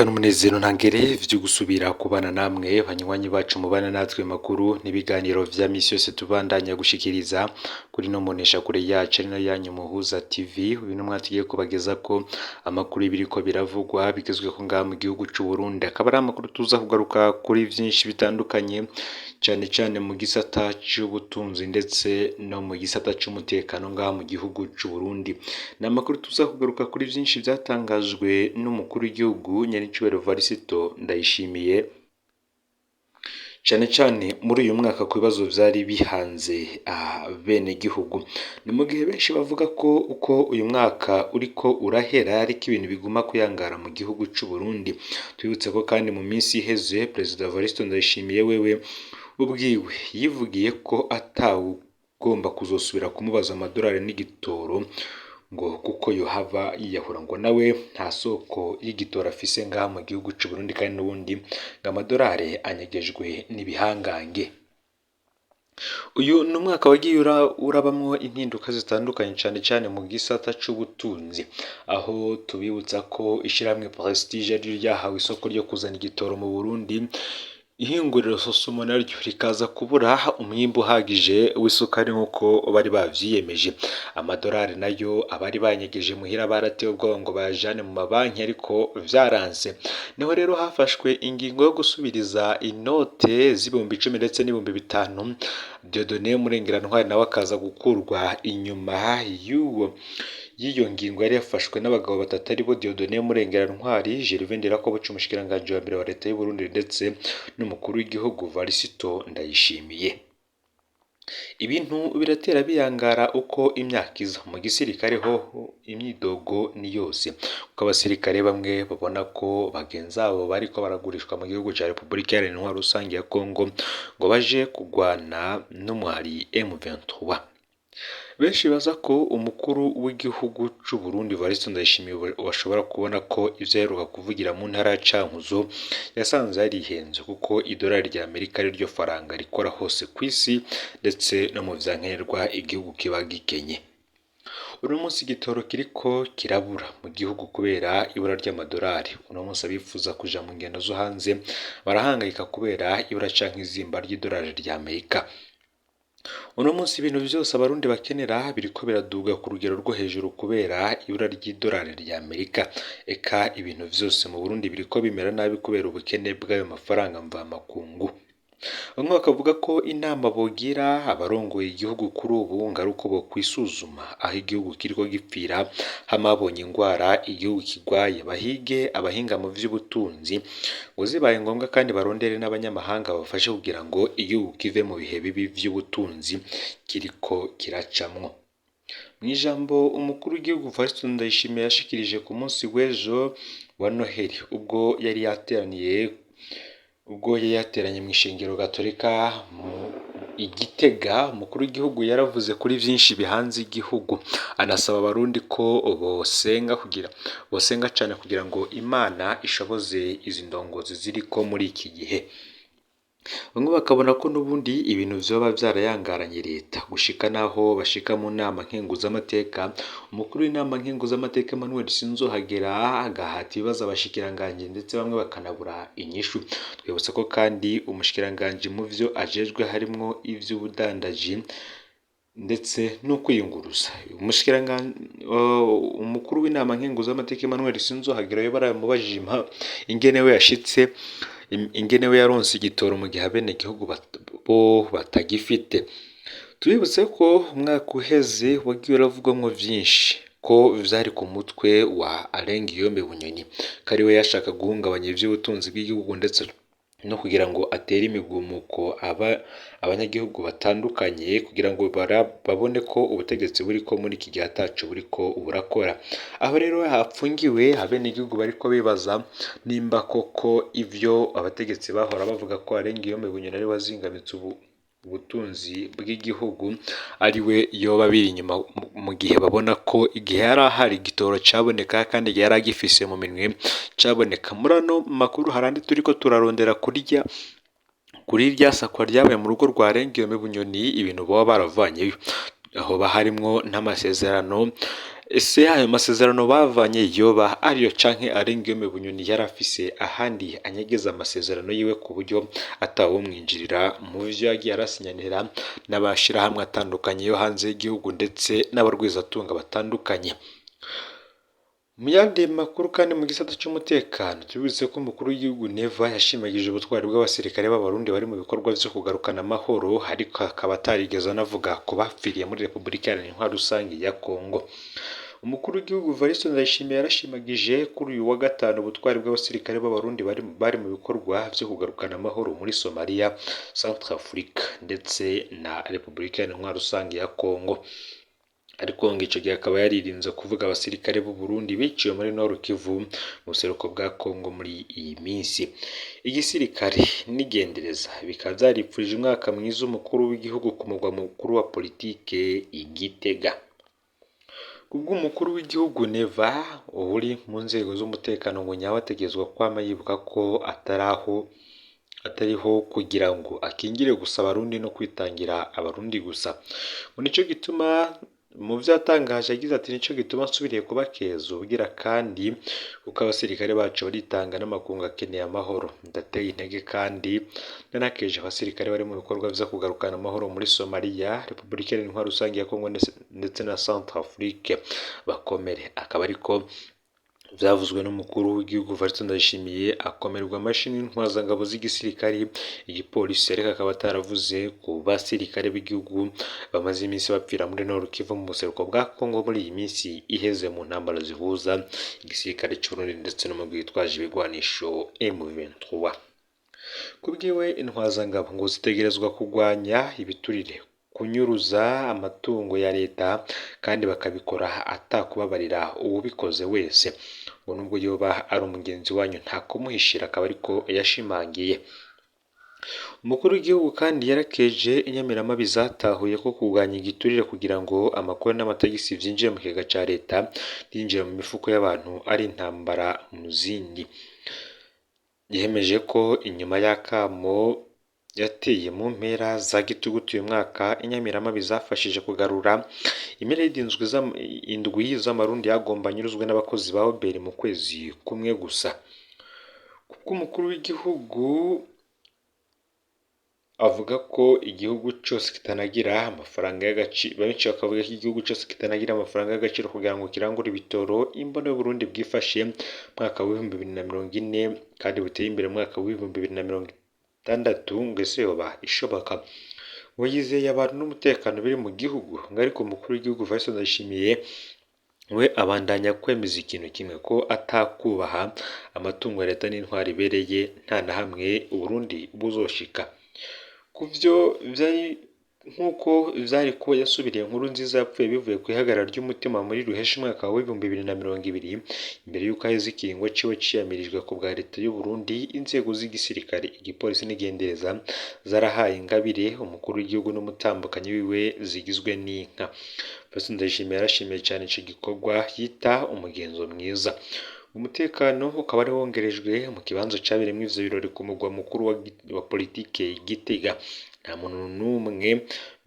N'umunezero ntangere vyo gusubira kubana namwe banywanyi bacu mubana natwe makuru n'ibiganiro vya misi yose tubandanya gushikiriza kuri no mbonesha kure yacu ari nayo yanyu Muhuza TV. Uyu numwe tugiye kubagezako amakuru y'ibiriko biravugwa bigezweho ngaha mu gihugu c'u Burundi, akaba ari amakuru tuza kugaruka kuri vyinshi bitandukanye, cane cane mu gisata c'ubutunzi ndetse no mu gisata c'umutekano ngaha mu gihugu c'u Burundi. Ni amakuru tuza kugaruka kuri vyinshi vyatangajwe n'umukuru w'igihugu nyenicubahiro Varisito Ndayishimiye, cane cane muri uyu mwaka ku bibazo vyari bihanze abenegihugu. Ni mu gihe benshi bavuga ko uko uyu mwaka uriko urahera ariko ibintu biguma kuyangara mu gihugu c'u Burundi. Twibutse ko kandi mu minsi iheze Perezida Varisito Ndayishimiye wewe ubwiwe yivugiye ko atawugomba kuzosubira kumubaza amadolari n'igitoro, ngo kuko yohava yiyahura, ngo nawe nta soko y'igitoro afise ngaha mu gihugu c'u Burundi, kandi n'ubundi ngo amadolari anyegejwe n'ibihangange. Uyu ni umwaka wagiye urabamwo impinduka zitandukanye, cane cane mu gisata c'ubutunzi, aho tubibutsa ko ishirahamwe Prestige ariryo ryahawe isoko ryo kuzana igitoro mu Burundi, ihinguriro Sosumo naryo rikaza kubura umwimbu uhagije w'isukari nk'uko bari bavyiyemeje. Amadolari nayo abari banyegeje muhira baratewe ubwoba ngo bayajane mu mabanki, ariko vyaranse. Niho rero hafashwe ingingo yo gusubiriza inote z'10,000 ndetse n'5,000. Dieudonné Murengerantwari nawe akaza gukurwa inyuma y'uwo y'iyo ngingo yari yafashwe n'abagabo batatu, aribo Dieudonné Murengerantwari, Gervais Ndirakobuca umushikiranganji wa mbere wa leta y'u Burundi, ndetse n'umukuru w'igihugu Varisito Ndayishimiye. Ibintu biratera biyangara uko imyaka iza. Mu gisirikare hoho imyidogo ni yose, kuko abasirikare bamwe babona ko bagenzi babo bariko baragurishwa mu gihugu ca Repubulika Iharanira Intwaro Rusangi ya Kongo ngo baje kugwana n'umuhari M23. Benshi baza ko umukuru w'igihugu c'u Burundi Evariste Ndayishimiye bashobora kubona ko ivyo aheruka kuvugira mu ntara ya Cankuzo yasanze yarihenze, kuko idolari rya Amerika ariryo faranga rikora hose kw'isi, ndetse no mu vyankenerwa igihugu kiba gikenye. Uno munsi igitoro kiriko kirabura mu gihugu kubera ibura ry'amadolari. Uno munsi abifuza kuja mu ngendo zo hanze barahangayika kubera ibura canke izimba ry'idolari rya Amerika. Uno munsi ibintu vyose abarundi bakenera biriko biraduga ku rugero rwo hejuru kubera ibura ry'idolari rya Amerika. Eka ibintu vyose mu Burundi biriko bimera nabi kubera ubukene bw'ayo mafaranga mvamakungu. Bamwe bakavuga ko inama bogira abarongoye igihugu kuri ubu ngo ari uko bokwisuzuma aho igihugu kiriko gipfira, hama babonye ingwara igihugu kirwaye bahige abahinga mu vy'ubutunzi, ngo zibaye ngombwa kandi barondere n'abanyamahanga babafashe kugira ngo igihugu kive mu bihe bibi vy'ubutunzi kiriko kiracamwo. Mw'ijambo umukuru w'igihugu Evariste Ndayishimiye yashikirije ku munsi w'ejo wa Noheli, ubwo yari yateranye mw'ishengero gatolika mu Igitega, umukuru w'igihugu yaravuze kuri vyinshi bihanze igihugu, anasaba abarundi ko bosenga cane kugira ngo Imana ishoboze izi ndongozi ziriko muri iki gihe. Bamwe bakabona ko n'ubundi ibintu vyoba vyarayangaranye leta gushika naho bashika mu nama nkenguzamateka, umukuru w'inama nkenguzamateka Emmanuel Sinzohagera agahata ibibazo abashikiranganji, ndetse bamwe bakanabura inyishu. Twibutsa ko kandi umushikiranganji mu vyo ajejwe harimwo ivy'ubudandaji ndetse no kwiyunguruza, umukuru w'inama nkenguzamateka Emmanuel Sinzohagera yoba yaramubajije ingene we yashitse, ingene we yaronse igitoro mu gihe abenegihugu bo batagifite. Tubibutse ko umwaka uheze wagiye uravugwamwo vyinshi ko vyari ku mutwe wa Alain Guillaume Bunyoni, ko ariwe yashaka guhungabanya ivy'ubutunzi bw'igihugu, ndetse no kugira ngo atere imigumuko aba abanyagihugu batandukanye, kugira ngo babone ko ubutegetsi buriko muri iki gihe ataco buriko burakora. Aho rero hapfungiwe, abenegihugu bariko bibaza nimba koko ivyo abategetsi bahora bavuga ko Alain Guillaume Bunyoni ariwe wazingamitse ubutunzi bw'igihugu, ariwe yoba biri inyuma, mu gihe babona ko igihe yari ahari igitoro caboneka, kandi igihe yari agifise mu minwe caboneka. Muri ano makuru hari andi turiko turarondera kurya kuri rya sakwa ryabaye mu rugo rwa Alain Guillaume Bunyoni, ibintu boba baravanyeyo, hoba harimwo n'amasezerano. Ese ayo masezerano bavanye yoba ariyo canke Alain Guillaume Bunyoni yari afise ahandi anyegeza amasezerano yiwe ku buryo atawumwinjirira mu vyo yagiye arasinyanira n'abashirahamwe atandukanye yo hanze y'igihugu ndetse n'abarwizatunga batandukanye. Mu yandi makuru kandi mu gisata c'umutekano, tubibutse ko umukuru w'igihugu Neva yashimagije ubutwari bw'abasirikare b'Abarundi bari mu bikorwa vyo kugarukana amahoro, ariko akaba atarigeze anavuga ku bapfiriye muri Repubulika Iharanira Intwaro Rusangi ya Kongo. Umukuru w'igihugu Evariste Ndayishimiye yarashimagije kuri uyu wa gatanu ubutwari bw'abasirikare b'Abarundi bari mu bikorwa vyo kugarukana amahoro muri Somalia, Centrafrique ndetse na Repubulika Iharanira Intwaro Rusangi ya Kongo. Ariko ngo ico gihe akaba yaririnze kuvuga abasirikare b'u Burundi biciwe muri Nord Kivu mu buseruko bwa Kongo muri iyi minsi. Igisirikare n'igendereza bikaba vyaripfurije umwaka mwiza umukuru w'igihugu ku mugwa mukuru wa politike i Gitega. Kubw'umukuru w'igihugu Neva, uri mu nzego z'umutekano ngo nyawe ategerezwa kwama yibuka ko atariho kugira ngo akingire gusa Abarundi no kwitangira Abarundi gusa. Ngo nico gituma mu vyo yatangaje yagize ati nico gituma nsubiriye kubakeza ubwira kandi kuko abasirikare bacu baritanga n'amakungu akeneye amahoro. Ndateye intege kandi ndanakeje abasirikare bari mu bikorwa vyo kugarukana amahoro muri Somalia, Repubulika Iharanira Intwaro Rusangi ya Kongo ndetse na Centrafrique bakomere. Akaba ariko vyavuzwe n'umukuru w'igihugu Evariste Ndayishimiye akomerwa amashi n'intwazangabo z'igisirikare, igipolisi, ariko akaba ataravuze ku basirikare b'igihugu bamaze iminsi bapfira muri Nord Kivu mu buseruko bwa Kongo muri iyi minsi iheze mu ntambara zihuza igisirikare c'Uburundi ndetse n'umugwi witwaje ibigwanisho M23. Kubwiwe intwazangabo ngo zitegerezwa kugwanya ibiturire, kunyuruza amatungo ya leta kandi bakabikora atakubabarira uwubikoze wese, ngo nubwo yoba ari umugenzi wanyu nta kumuhishira, akaba ariko yashimangiye. Umukuru w'igihugu kandi yarakeje inyamiramabi zatahuye ko kurwanya igiturire kugira ngo amakori n'amatagisi vyinjire mu kigega ca leta ntiyinjire mu mifuko y'abantu ari intambara mu zindi. Yemeje ko inyuma y'akamo yateye mu mpera za gitugutu uyu mwaka, inyamiramabi zafashije kugarura imiriyaridi indwi z'amarundi yagomba anyuruzwe n'abakozi ba Oberi mu kwezi kumwe gusa. Kubw'umukuru w'igihugu avuga ko igihugu cose kitanagira amafaranga y'agaciro, benshi bakavuga ko igihugu cose kitanagira amafaranga y'agaciro kugira ngo kirangure ibitoro. Imbono y'Uburundi bwifashe mu mwaka w'2040 kandi buteye imbere mu mwaka w'2060 ngo ese yoba ishoboka? Ngo yizeye abantu n'umutekano biri mu gihugu, ngo ariko umukuru w'igihugu Evariste Ndayishimiye we abandanya kwemeza ikintu kimwe, ko atakubaha amatungo ya leta n'intwaro ibereye nta na hamwe Uburundi buzoshika. Kuvyo vyari nk'uko vyari kuba yasubiriye Nkurunziza yapfuye bivuye kw'ihagarara ry'umutima muri Ruheshi umwaka w'2020, imbere y'uko aheza ikiringo ciwe ciyamirijwe ku bwa leta y'u Burundi, inzego z'igisirikare, igipolisi n'igendereza zarahaye ingabire umukuru w'igihugu n'umutambukanyi wiwe zigizwe n'inka. Evariste Ndayishimiye yarashimiye cane ico gikorwa yita umugenzo mwiza. Umutekano ukaba wari wongerejwe mu kibanza cabereyemwo ivyo birori ku mugwa mukuru wa politike Gitega. Nta muntu n'umwe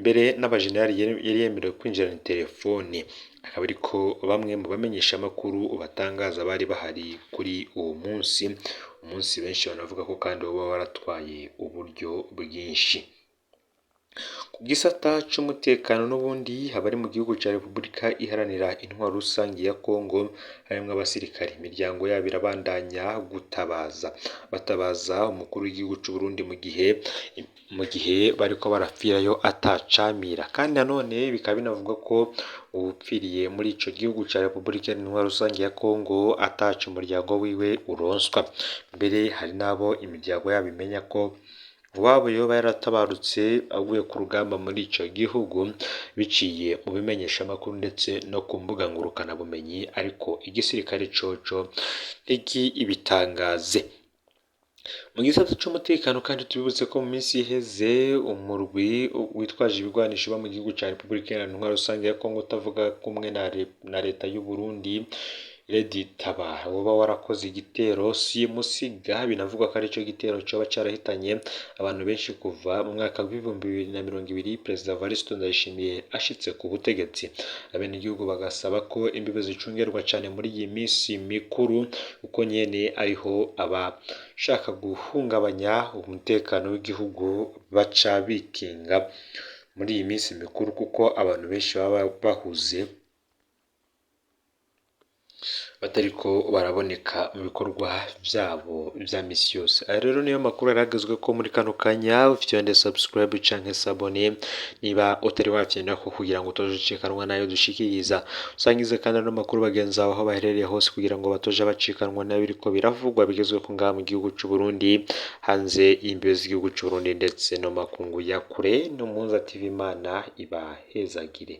mbere n'abajenerali yari yemerewe kwinjirana telefone, akaba ariko bamwe mu bamenyeshamakuru batangaza bari bahari kuri uwo munsi, umunsi benshi banavuga ko kandi woba waratwaye uburyo bwinshi. Ku gisata c'umutekano n'ubundi abari mu gihugu ca Repubulika Iharanira Intwaro Rusangi ya Kongo harimwo abasirikare, imiryango yabo irabandanya gutabaza, batabaza umukuru w'igihugu c'u Burundi mu gihe bariko barapfirayo atacamira. Kandi nanone bikaba binavugwa ko uwupfiriye muri ico gihugu ca Repubulika Iharanira Intwaro Rusangi ya Kongo ataco umuryango wiwe uronswa. Mbere hari n'abo imiryango yabo imenya ko uwabo yoba yaratabarutse aguye ku rugamba muri ico gihugu biciye mu bimenyeshamakuru ndetse no ku mbuga ngurukanabumenyi, ariko igisirikare coco ntikibitangaze. Mu gisata c'umutekano kandi tubibutse ko mu minsi iheze umurwi witwaje ibigwanisho uba mu gihugu ca Repubulika Iharanira Intwaro Rusangi ya Kongo utavuga kumwe na leta y'u Burundi Red Tabara woba warakoze igitero simusiga, binavugwa ko arico gitero coba carahitanye abantu benshi kuva mu mwaka w'2020 Perezida Evariste Ndayishimiye ashitse ku butegetsi. Abenegihugu bagasaba ko imbibe zicungerwa cane muri iyi misi mikuru, kuko nyene ariho abashaka guhungabanya umutekano w'igihugu baca bikinga muri iyi minsi mikuru, kuko abantu benshi baba bahuze batariko baraboneka mu bikorwa vyabo vya misi yose. Aya rero niyo makuru yaragezwe ko muri kano kanya. Ufyonde subscribe canke s'abonner niba utari wafyondako kugira ngo utoje ucikanwa nayo dushikiriza. Usangize kandi ano makuru bagenzi bawe aho baherereye hose kugira ngo batoje bacikanwa nayo biriko biravugwa bigezweko ngaha mu gihugu c'u Burundi, hanze y'imbibe z'igihugu c'u Burundi ndetse no makungu ya kure. No Muhuza TV, Imana ibahezagire.